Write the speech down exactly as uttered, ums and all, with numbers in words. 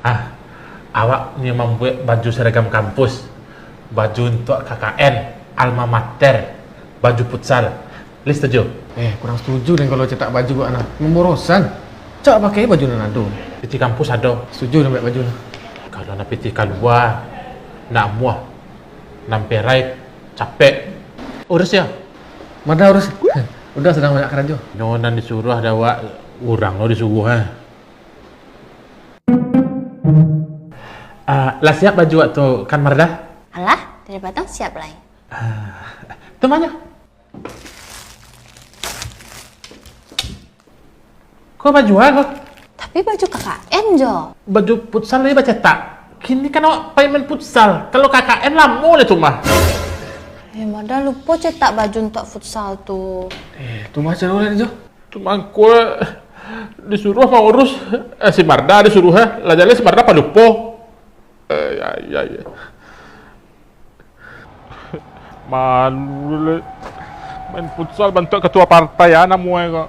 Ah, awak nio mambuek baju seragam kampus, baju untuak K K N, alma mater, baju futsal. Lai setuju? Eh, kurang setuju den kalau cetak baju awak nah. Mamborosan. Cak pakai baju nan ado. Pitih kampus ado. Setuju den buek baju nah. Kalau nak pitih kalua, nak amuah, nan perai, capek. Urus yo. Marda urus. Uda sadang banyak karajo. Nyo nan disuruah dek awak, urang lo disuruah, eh. Ah, lah siap baju awak tu, kan Marda? Alah, dari patang siap lai. Ah, tu ma nyo? Ko baju a ko? Tapi baju K K N jo. Baju futsal lai bacetak. Kini kan awak pai main futsal. Kalau K K N lamo lai tu mah. Eh, Marda lupo cetak baju untuak futsal tu. Eh, tu mah caro lai jo. Tu mangko disuruah maurus, eh, si Marda disuruah, eh. Lah jaleh si Marda palupo. Eh, ya, ya, ya. Malu le. Main futsal bantuak ketua partai, ah, namonyo ko.